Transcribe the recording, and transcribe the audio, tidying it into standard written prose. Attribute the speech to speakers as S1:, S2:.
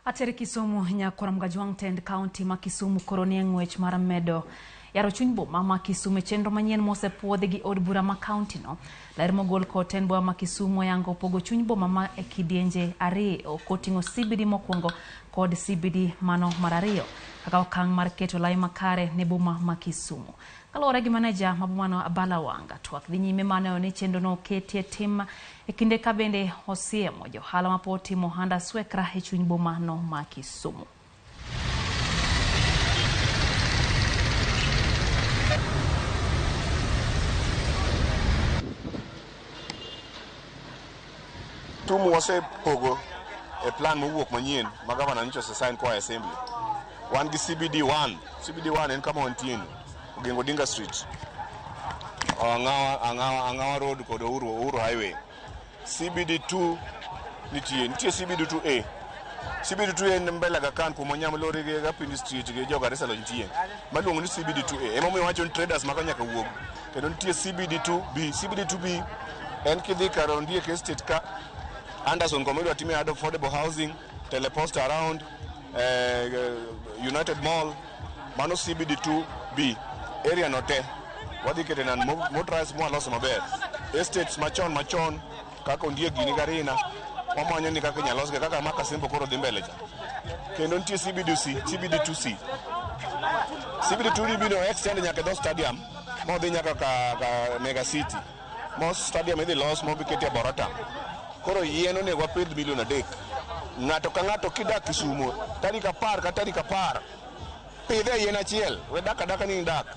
S1: Atere Kisumu nyakwar Mgajwang' tend kaunti ma Kisumu koro nie ng'wech mar medo yaro chuny boma ma Kisumu e chenro manyien mosepuodhi gi od bura ma kaunti no. Ler mogol kod tend boma ma Kisumu oyango pogo chuny boma ma e kidienje ariyo koting'o CBD mokwongo kod CBD mano mar ariyo kaka okang' mar keto lai makare ne boma ma Kisumu. Kaluwore gi maneja ma bomano Abala Wanga, twak dhi nyime mar neno ni chenrono oketi e tim e kinde ka bende osiemo johala mapod timo ohand aswekra e chuny boma no ma Kisumu.
S2: Kisumu wasepogo e plan mowuok manyien ma gavana nyocha osesign koa e assembly. Wan gi CBD 1. CBD 1 en kama wantie ni. Oginga Odinga Street. Ang'awa, Ang'awa, Ang'awa Road kod Uhuru, Uhuru Highway. CBD 2 nitie, nitie CBD 2A. CBD 2A en mbele Aga Khan kuma Onyam lori gi Gapindi Street gi jo Garissa Lodge nitie. Maluongo ni CBD 2A. Emomiyo wacho ni traders mako nyaka wuog. Kendo nitie CBD 2B. CBD 2B en kidhi kar Ondiek Estate ka Anderson koma idwa timie affordable housing, Telepost around, United Mall, mano CBD 2B. Area no te wadhi kete nan motorized mwaloso maber. Estates machon machon kaka Ondiek gini Garina wamanyo ni kaka inyalo losgi kaka ma Kasembo koro dhi mbele cha. Kendo nitie CBDC, CBD 2C. CBD 2B no extend nyaka e dho stadium modhi nyaka ka Mega City. Mo stadium idhi los mobi ketie Arboretum. Koro yien onego wapidh milion 3. Ng'ato ka ng'ato kidak Kisumo tarik 10 ka tarik 10 pidhe yien achiel. We dak adaka ni dak.